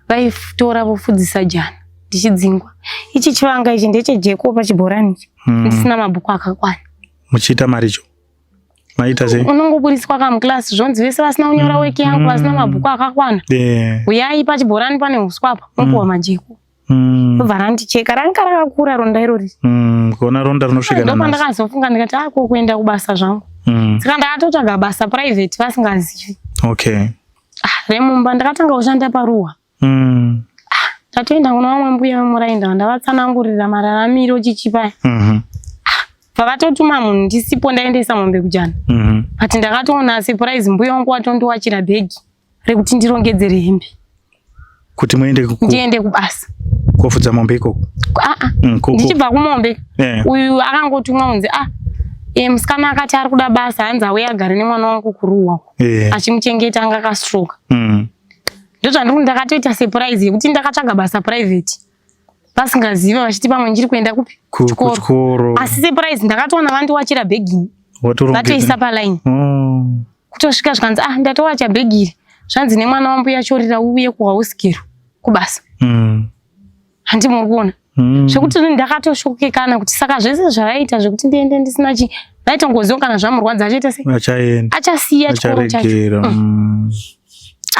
vaitora vofudzisa jana ndichidzingwa. Ichi chivanga ichi ndechejeko pachibhorani ichi, ndisina mabhuku akakwana. Muchiita maricho maita sei? Unongoburiswa kamuklasi zvonzi vese vasina kunyora weki yangu, vasina mabhuku akakwana, uyai pachibhorani pane uswa apa mupuwa majeko. Ndobva randicheka, ranga rakakura ronda irori. Kuona ronda rinosvika nanhasi. Ndopandakazofunga ndikati ako kuenda kubasa zvangu. Saka ndakatotsvaga basa private vasingazivi. Ah, remumba ndakatanga kushanda paruwa. Ndatoenda kuna vamwe mbuya vemuraini, ndavatsanangurira mararamiro chichipa. Pavatotuma munhu ndisipo ndaendesa mombe kujana. But ndakatoona surprise, mbuya wangu watondiwachira bhegi rekuti ndirongedzere hembe. Kuti muende ndiende kubasa. Kofudza mombe ikoko? Aa, ndichibva kumombe. Uyu akangotumwa kunzi ah musikana akati ari kuda basa, hanzi auye agare nemwana wangu kuruwa achimuchengeta, anga akastroka. Ndozvandiri, ndakatoita surprise yekuti ndakatsvaga basa private vasingazivi, vachiti pamwe ndiri kuenda kupi? Kuchikoro. Kuchikoro. Asi surprise ndakatoona vandiwachira bhegini, vatoisa paline. Kutosvika zvikanzi ah ndatowacha bhegi iri, zvanzi nemwana wambuya chorira uuye kuhouse girl kubasa. Handi muri kuona zvekuti ndakatoshokekana kuti saka zvese zvavaita zvekuti ndiende ndisina chi vaitongoziva kana zvamurwadza achaita sei, Achaenda. Achasiya chikoro chacho. Acharegera.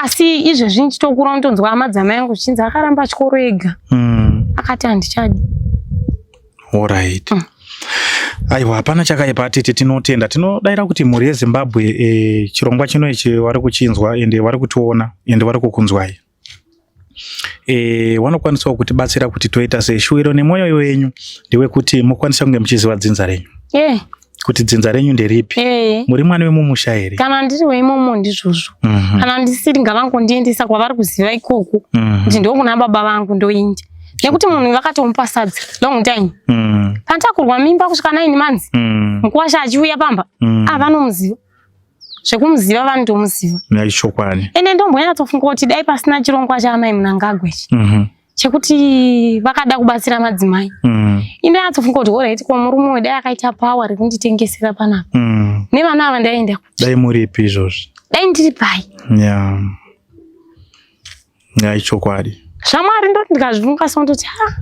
Asi izvezvi ndichitokura unotonzwa hama dzamai angu zvichinzi akaramba chikoro ega, akati handichadi. Alright. Aiwa, hapana chakaipa tete, tinotenda. Tinodayira kuti mhuri yeZimbabwe chirongwa chino ichi vari kuchinzwa, ende vari kutiona, ende vari kukunzwai. Vanokwanisawo kutibatsira kuti toita sei. Shuwiro nemwoyo wenyu ndewekuti mukwanisa kunge muchiziva dzinza renyu. Kuti dzinza renyu nderipi. Muri mwana wemumusha here? Kana ndiri weimomo ndizvozvo. Kana ndisiri, ngavangondiendesa kwavari kuziva ikoko kuti ndokuna baba vangu, ndoinda, nekuti munhu vakatomupa sadza long time pandakurwa mimba kusvika 9 months, mukuwasha achiuya pamba. Vanomuziva, zvekumuziva vanotomuziva. Naichokwadi. Ende ndombonyatsofunga kuti dai pasina chirongwa chaamai Mnangagwa ichi chekuti vakada kubatsira madzimai, indonyatsofunga kuti alright, ko murume uyu dai akaita power rekunditengesera panapa nevana ava, ndaienda kupi? Dai muripi izvozvi? Dai ndiri pai? Ya, ichokwadi. ZvaMwari, ndoti ndikazvifunga so ndoti ha,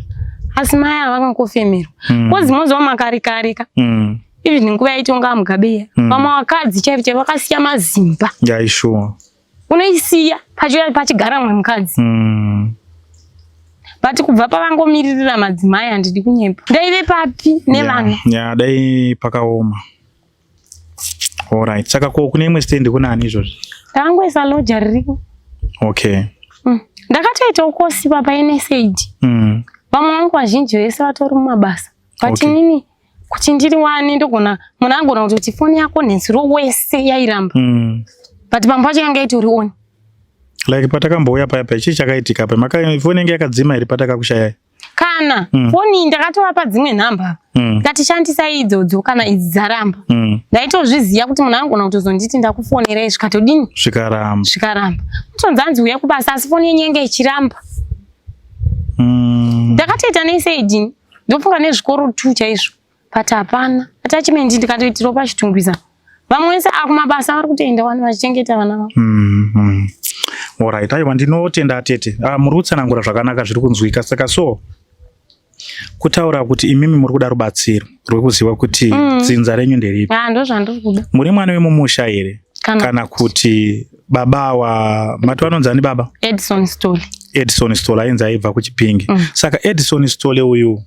asi mai ava vakangofemerwa. Kozi moziva makarikarika, even nguva yaitonga Mugabe iya, vamwe vakadzi chaivo chaivo vakasiya mazimba. Ya, ishuwa. Unoisiya pachiuya pachigara mumwe mukadzi. But kubva pavangomiririra madzimai, handidi kunyepa, ndaive papi nevana? Ya, dai pakaoma. Alright, saka ko kune imwe stand kunani izvozvi? Ndakangoisa lodger ririko. Ndakatoitawo kosi papa NSAID. Vamwe vangu vazhinji vese vatori mumabasa, but inini kuti ndiri wani, ndogona munhu agona kutoti foni yako nhetsiro wese yairamba, but pamwe pacho yanga itori on. Like patakambouya paya paya, chii chakaitika pa maka foni yange yakadzima here patakakushayai? Kana foni ndakatovapa dzimwe nhamba, ndatishandisai idzodzo kana idzi dzaramba. Ndaitozviziva kuti munhu angona kutozonditi ndakufonerai, zvikatodini? Zvikaramba. Zvikaramba, kutonzi anzi uya kubasa, asi foni yenyu yange ichiramba. Ndakatoita nesaidini, ndofunga nezvikoro tu chaizvo, but hapana attachment. Ndikatoitirawo paChitungwiza, vamwe vese akumabasa vari kutoenda wani vachichengeta vana vavo. Alright, aiwa, ndinotenda tete. Ah, muri kutsanangura zvakanaka, zviri kunzwika. Saka so kutaura kuti imimi muri kuda rubatsiro rwekuziva kuti dzinza renyu nderipi. Ah, ndo zvandiri kuda. Muri mwana wemumusha here? Kana. Kana kuti baba wa mati vanonzi ani baba? Edson Story. Edson Story ainzi aibva kuChipingi. Saka Edson Story uyu,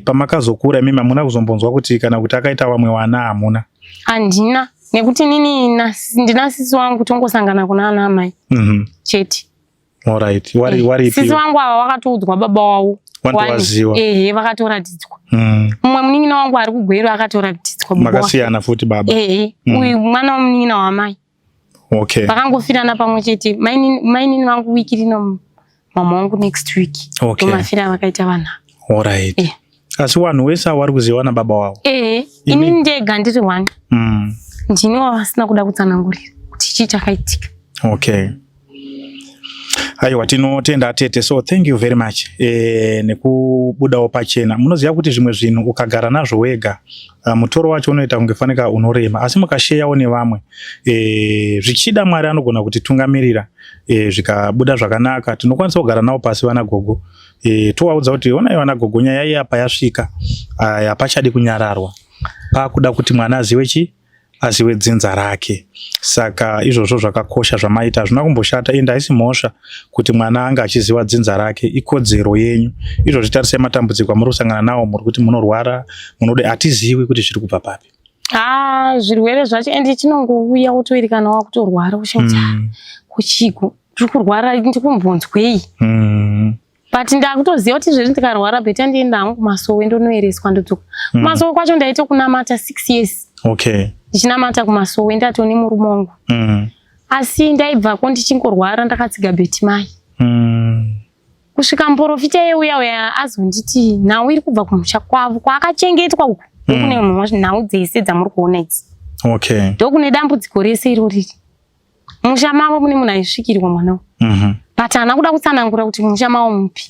pamakazokura imimi hamuna kuzombonzwa kuti kana kuti akaita vamwe vana? Hamuna? Handina, nekuti nini ndina sisi wangu, tongosangana kuna ana amai chete. Alright, wari waripi? Sisi vangu ava vakatoudzwa baba wavo. Wantowaziwa. Ehe, vakatoratidzwa. Mumwe munin'ina wangu ari kuGweru akatoratidzwa baba wake. Makasiyana futi baba? Ehe. Uyu mwana wemunin'ina wamai. Vakangofirana pamwe chete, mainini vangu wiki rino, mama wangu next week. Ndomafira vakaita vana. Alright. Asi vanhu wese avo vari kuziva nababa wavo? Ehe, inini ndega ndiri one. Ndini wavasina kuda kutsanangurira kuti chii chakaitika. Okay. Aiwa, tinotenda tete. So thank you very much nekubudawo pachena. Munoziva kuti zvimwe zvinhu ukagara nazvo wega, mutoro wacho unoita kunge fanika unorema, asi mukasheyawo nevamwe, zvichida Mwari anogona kutitungamirira, zvikabuda zvakanaka. Tinokwanisa kugara navo pasi vana gogo, tovaudza kuti onai vana gogo, nyaya iyi apa yasvika, hapachadi kunyararwa, pakuda kuti mwana azive chi azive dzinza rake. Saka izvozvo zvakakosha zvamaita, hazvina kumboshata, ende haisi mhosva kuti mwana anga achiziva dzinza rake, ikodzero yenyu izvozvi. Tarisai matambudziko amuri kusangana nawo, muri kuti munorwara, munode, hatizivi kuti zviri kubva papi. Ah, zvirwere zvacho ende chinongouya wotoerekana wakutorwara ushaita kuchiko ndiri kurwara, ndikumbonzwei? But ndakutoziva kuti izvezvi ndikarwara, better ndienda hangu kumasowe ndonoereswa, ndodzoka. Kumasowe kwacho ndaita kunamata 6 years ndichinamata kumasowe, ndatone murume wangu. Asi ndaibvako ndichingorwara, ndakatsiga bheti mai, kusvika muprofita yeuya uya azonditi nhau iri kubva kumusha kwavo kwaakachengetwa uku, ndokune nhau dzese dzamuri kuona idzi. Ndokune dambudziko rese iro riri musha mavo, mune munhu aisvikirwa mwana uyu. But haana kuda kutsanangura kuti musha mavo mupi.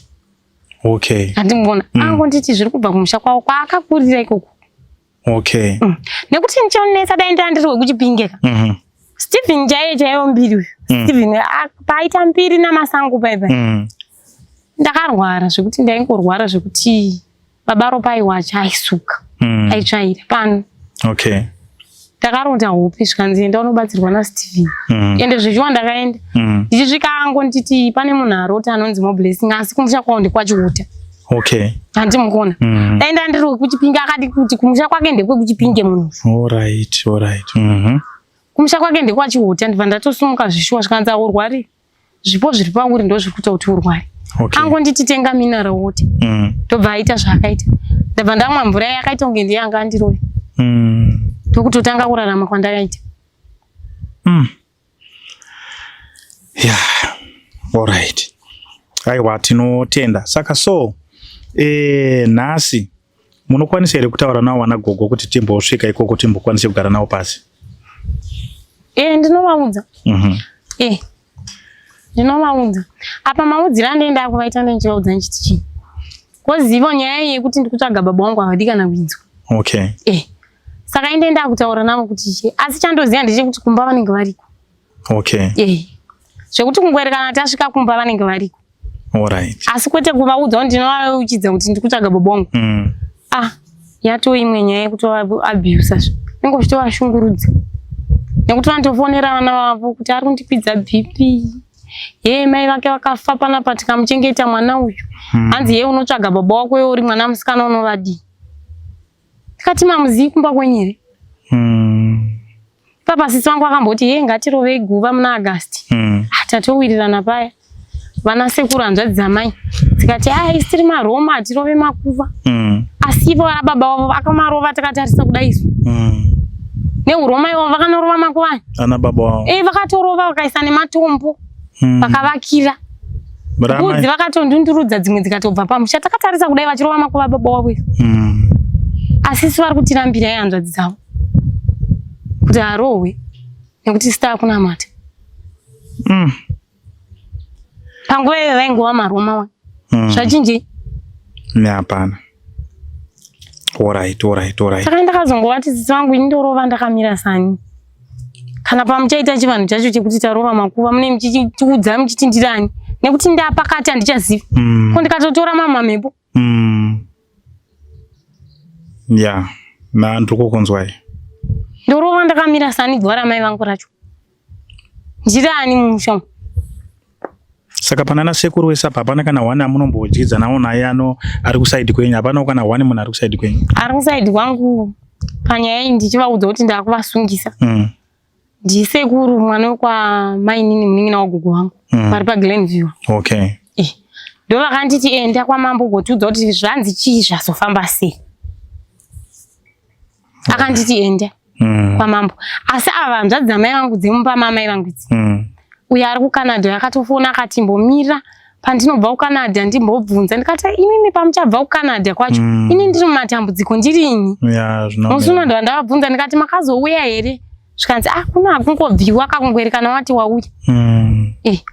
Handimubona. Angonditi zviri kubva kumusha kwavo kwaakakurira ikoko. Nekuti ndichonetsa, dai ndandiri wekuChipingeka, Stephen chaiye chaiyo mbiri uyu. Stephen, ah, paaita mbiri namasango paipai. Ndakarwara zvekuti ndaingorwara zvekuti baba Ropa aiwacha, aisuka, aitsvaira pano. Okay. Ndakarota hope zvikanzi enda unobatsirwa naSteven. Ende zvechiwa ndakaenda. Ndichisvika angonditi pane munhu arota anonzi Moblessing asi kumusha kwawo ndekwaChiuta. Okay. Handimukona. Dai ndandiri wekuChipinge akadi kuti kumusha kwake ndekweKuchipinge munhu. All right, all right. Kumusha kwake ndekwaChiuta ndibva ndatosumuka zvishuwa zvikanzi aurwari. Zvipo zviri pauri ndozviri kuita kuti urware. Okay. Angonditi tenga mineral water. Ndobva aita zvaakaita. Ndabva ndamwa mvura yakaita kunge ndiye anga andiroya. Ndokutotanga kurarama kwandakaita. Yeah. All right. Aiwa tinotenda. Saka so nhasi munokwanisa here kutaura navo vana gogo kuti timbosvika ikoko timbokwanise kugara navo pasi? Ndinovaudza. Ndinovaudza. Apa maudziro andienda kuvaita ndichivaudza ndichiti chii? Kozivo nyaya iyi yekuti ndikutsvaga baba wangu havadi kana kuinzwa. Okay. Saka indoenda kutaura navo kuti chii? Asi chandoziva ndechekuti kumba vanenge variko. Okay. Zvekuti kungwere kana tasvika kumba vanenge variko. All right. Asi kwete kuvaudza kuti ndinovauchidza kuti ndikutsvaga baba wangu. Ah, yato imwe nyaya yekutova-abusa zve. Inenge uchitovashungurudza. Nekuti vanotofonera vana vavo kuti ari kundikwidza BP. Ye mai vake vakafa panapa tikamuchengeta mwana uyu. Hanzi ye unotsvaga baba wako iwe uri mwana musikana unovadii. Tikati mamuzivi kumba kwenyu here? Papa sisi vangu vakamboti ye ngatirovei guva muna August. Ah, tatowirirana paya. Vana sekuru hanzvadzi dzamai dzikati ah isi tiri maRoma hatirove makuva. Asi ivo vana baba vavo vakamarova takatarisa kudai isu. NeuRoma ivo vakanorova makuva aya. Ana baba vavo. Vakatorova vakaisa nematombo. Vakavakira. Mbudzi vakatondundurudza dzimwe dzikatobva pamusha takatarisa kudai vachirova makuva baba wavo isu. Asi isu vari kutirambira hanzvadzi dzavo. Kuti arohwe nekuti isu takunamata. Panguva iyo vaingova maRoma wa. Zvachinjei? Hapana. Alright, alright, alright. Saka ndakazongovati sisi vangu ini ndorova ndakamira sani. Kana pamuchaita chivanhu chacho chekuti tarova makuva mune muchitiudza muchiti ndirani nekuti ndapakati handichazivi. Ko ndikatotora mama mhepo. Yeah, na ndikukunzwai. Ndorova ndakamira sani gwara mai vangu racho. Ndirani mumusha? Saka panana sekuru wese apa hapana kana one amunombodyidza nawo naye ano ari kusaidi kwenyu, hapana kana one munhu ari kusaidi kwenyu. Ari kusaidi kwangu panyaya iyi ndichivaudza kuti ndakuvasungisa. Ndisekuru mwana wekwa mainini munin'ina wagogo wangu vari paGlenview. Okay. Ndo vakanditi enda kwamambo ugotiudza kuti zvanzi chii zvazofamba sei. Akanditi enda kwamambo. Asi ava hanzvadzi dzamai vangu dzemumba mamai vangu idzi. Uyo ari kuCanada akatofona akati mbomira pandinobva kuCanada ndimbobvunza ndikati imimi pamuchabva kuCanada kwacho ini ndiri mumatambudziko ndirini. Musi uno ndava ndavabvunza ndikati makazouya here? Zvikanzi ah kuno hakungobviwa kakungweri kana wati wauya.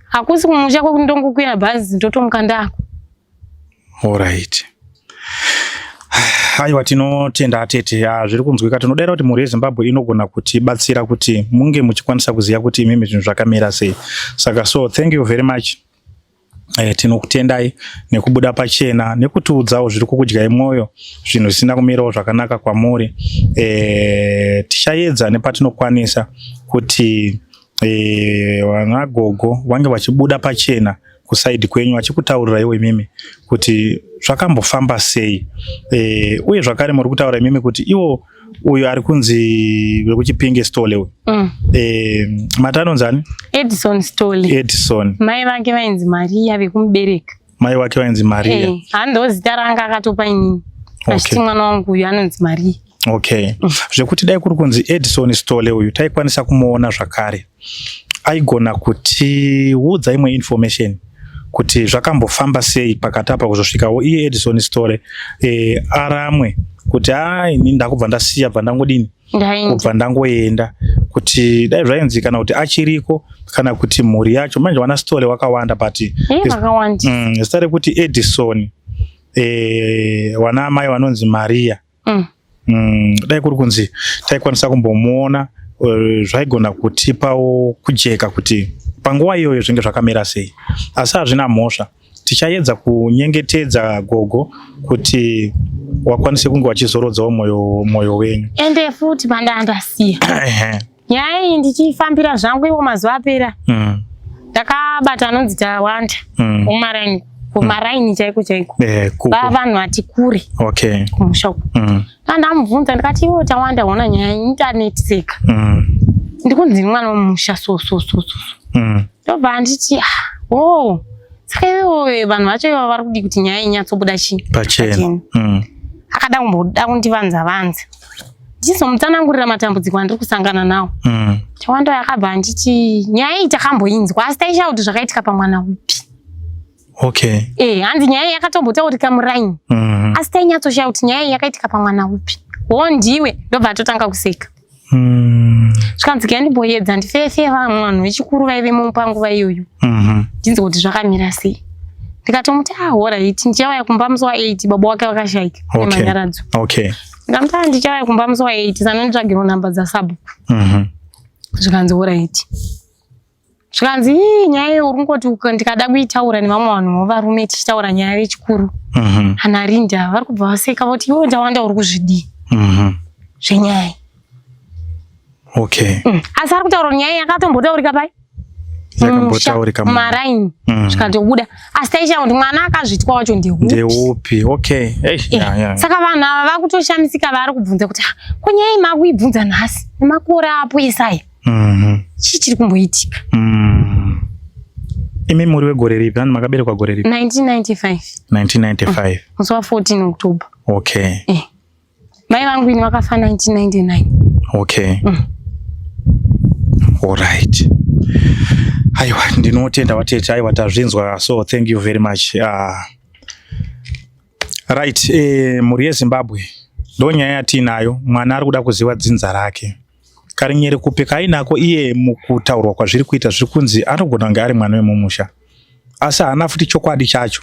Hakusi kumusha kwekuti ndongokwira bhazi ndotomuka ndako. All right. Aiwa tinotenda atete, zviri kunzwika. Tinodaira kuti mhuri yeZimbabwe inogona kutibatsira kuti munge muchikwanisa kuziva kuti imimi zvinhu zvakamira sei. Saka so thank you very much. Tinokutendai nekubuda pachena nekutiudzawo zviri kukudyai mwoyo, zvinhu zvisina kumirawo zvakanaka kwamuri. Tichaedza nepatinokwanisa kuti vana gogo vange vachibuda pachena kusaidi kwenyu vachikutaurirai imimi kuti zvakambofamba sei. Uye zvakare muri kutaura imimi kuti iwo uyu ari kunzi wekuChipinge Stole uyu. Mati anonzi ani? Edison Stole. Edison. Mai vake vainzi Maria vekumubereka. Mai vake vainzi Maria. Hando zita ranga akatopa inini. Achiti mwana wangu uyu anonzi Maria. Okay. Zvekuti dai kuri kunzi Edison Stole uyu taikwanisa kumuona zvakare. Aigona kutiudza imwe information kuti zvakambofamba sei pakati apa kuzosvikawo iye Edison Stole aramwe kuti ini ndakubva ndasiya bva ndangodini kubva ndangoenda, kuti dai zvainzi kana kuti achiriko kana kuti mhuri yacho manje vana Stole wakawanda but zita rekuti Edison vana amai vanonzi Maria. Dai kuri kunzi taikwanisa kumbomuona zvaigona kutipawo kujeka kuti panguva iyoyo zvinge zvakamira sei, asi hazvina mhosva. Tichaedza kunyengetedza gogo kuti wakwanise kunge wachizorodzawo moyo wenyu. Ende futi pandandasiya nyaya iyi ndichifambira zvangu iwo mazuva apera, ndakabata anonzi Tawanda umaraini, kumaraini chaiko chaiko, vanhu vati kure kumusha uku. Ndandamubvunza ndikati, iwo Tawanda, ona nyaya intanetseka, ndikunzi mwana wemusha so so so so. Ndobva anditi, ah, oh, saka iwewe vanhu vacho ivava vari kudi kuti nyaya inyatsobuda chii? Pachena. Akada kumboda kundivanza vanza, ndichizomutsanangurira matambudziko andiri kusangana nawo. Tawanda yakabva anditi nyaya iyi takamboinzwa, asi taishaya kuti zvakaitika pamwana upi. Hanzi nyaya iyi yakatombotaurika muraini, asi tainyatsoshaya kuti nyaya iyi yakaitika pamwana upi. Wo ndiwe. Ndobva atotanga kuseka. Zvikanzi ndimboedza ndifefe vamwe vanhu vechikuru vaivemo panguva iyoyo, ndinzwe kuti zvakamira sei. Ndikatomuti, ah, alright, ndichauya kumba musi wa8. Baba wake vakashaika nemanyaradzo. Ndikamuti, ah, ndichauya kumba musi wa8, sanonditsvagirwa namba dzasabhuku. Zvikanzi alright. Zvikanzi, ii, nyaya iyo uri kungoti ndikada kuitaura nevamwe vanhu varume, tichitaura nyaya vechikuru, ana Rinda vari kubva vaseka voti, iwe Tawanda uri kuzvidii zvenyaya? Asi ari kutaura kuti nyaya yakatombotaurika pai? Yakambotaurika mumaraini, zvikatobuda, asi taishaya kuti mwana akazvitwa wacho ndeupi. Ndeupi, okay. Hey, yeah. Saka vanhu ava vakutoshamisika, vari kubvunza kuti, "Ah, ko nyaya iyi makuibvunza nhasi nemakore apo esaya? Chii chiri kumboitika?" Imi muri wegore ripi? Hani makaberekwa gore ripi? 1995. 1995. Musi wa14 October. Mai vangu ini vakafa 1999. Okay. Alright. Aiwa, ndinotenda watete. Aiwa, tazvinzwa. So thank you very much. Right, mhuri yeZimbabwe, ndo nyaya yatiinayo. Mwana ari kuda kuziva dzinza rake. Karinyere kupi kainako iye? Mukutaurwa kwazviri kuita, zviri kunzi anogona kunge ari mwana wemumusha, asi haana futi chokwadi chacho.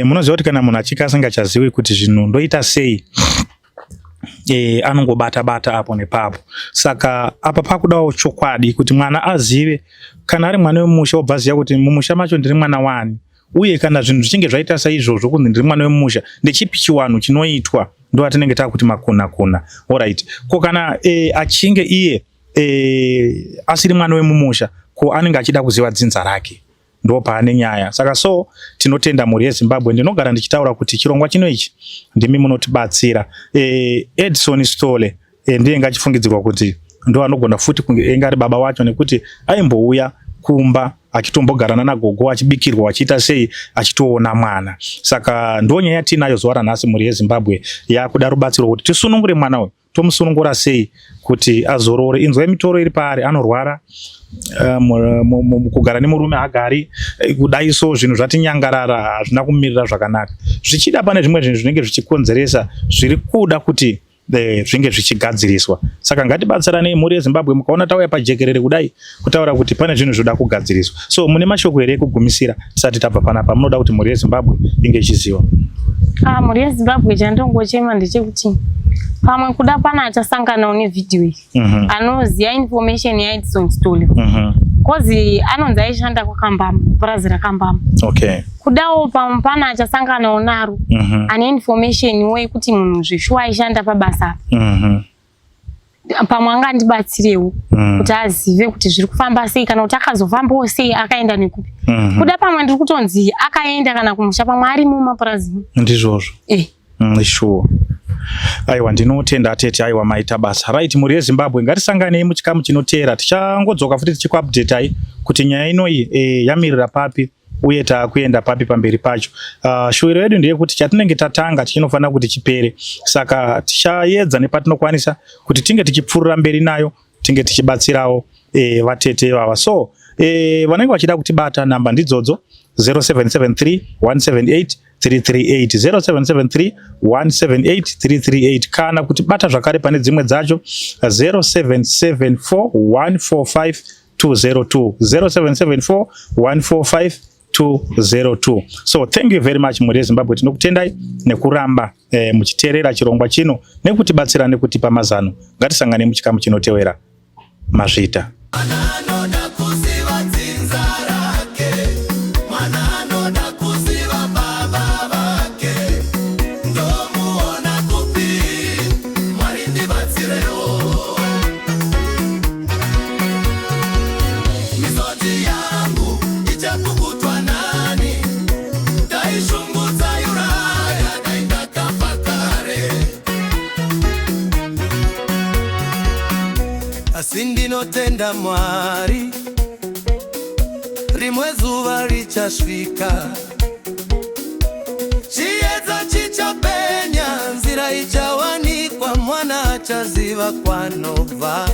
Munoziva kuti kana munhu achinge asingachazivi kuti zvinhu ndoita sei, anongobata bata apo nepapo. Saka apa pakudawo chokwadi kuti mwana azive kana ari mwana wemumusha, obva aziva kuti mumusha macho ndiri mwana wani, uye kana zvinhu zvichinge zvaita saizvozvo kunzi ndiri mwana wemumusha, ndechipi chiwanhu chinoitwa? Ndo atinenge taakuti makuna kuna. Alright, ko kana achinge iye asiri mwana wemumusha, ko anenge achida kuziva dzinza rake? Ndo paane nyaya. Saka so tinotenda mhuri yeZimbabwe. Ndinogara ndichitaura kuti chirongwa chino ichi ndimi munotibatsira. Edson Stole ndiye ngachifungidzirwa kuti ndo anogona futi kunge enge ari baba wacho, nekuti aimbouya kumba achitombogarana nagogo, achibikirwa, achiita sei, achitoona mwana. Saka ndo nyaya yatinayo zuva ranhasi, mhuri yeZimbabwe, yakuda rubatsiro kuti tisunungure mwana uyu. Tomusunungura sei kuti azorore? Inzwai mitoro iri paari. Anorwara, kugara nemurume haagari. Kudai so zvinhu zvatinyangarara, hazvina kumirira zvakanaka. Zvichida pane zvimwe zvinhu zvinenge zvichikonzeresa zviri kuda kuti zvinge zvichigadziriswa. Saka ngatibatsiranei, mhuri yeZimbabwe. Mukaona tauya pajekerere kudai, kutaura kuti pane zvinhu zvoda kugadziriswa. So mune mashoko here ekugumisira tisati tabva panapa, munoda kuti mhuri yeZimbabwe inge ichiziva? Ah, mhuri yeZimbabwe, chandongochema ndechekuti pamwe kuda pana achasanganawo nevhidhiyo iyi, anoziva information yaEdson Stole, 'cause anonzi aishanda kwaKambama, purazi raKambama. Kudawo pamwe pana achasanganawo naro, ane information wo yekuti munhu zveshuwa aishanda pabasa apa, pamwe angandibatsirewo kuti azive kuti zviri kufamba sei, kana kuti akazofambawo sei, akaenda nekupi. Kuda pamwe ndiri kutonzi akaenda kana kumusha, pamwe arimo mumapurazi. Ndizvozvo. Sure. Aiwa, ndinotenda atete. Aiwa, maita basa. Right, mhuri yeZimbabwe, ngatisanganei muchikamu chinoteera. Tichangodzoka futi tichikuupdatai kuti nyaya inoyi yamirira papi uye taakuenda papi pamberi pacho. Shuwiro yedu ndeyekuti chatinenge tatanga chinofanira kuti chipere. Saka tichaedza nepatinokwanisa kuti tinge tichipfuurira mberi nayo, tinge tichibatsirawo vatete ivava. So vanenge vachida kutibata, namba ndidzodzo: 0773 178 338, 0773 178 338, kana kutibata zvakare pane dzimwe dzacho, 0774 145 202, 0774 145 202. So thank you very much, mhuri yeZimbabwe. Tinokutendai nekuramba muchiteerera chirongwa chino, nekutibatsira, nekutipa mazano. Ngatisangane muchikamu chinotevera. Mazvita. Mwana anoda kuziva dzinza rake. Mwana anoda kuziva. Asi ndinotenda Mwari, rimwe zuva richasvika, chiedza chichapenya, nzira ichawanikwa, mwana achaziva kwanobva.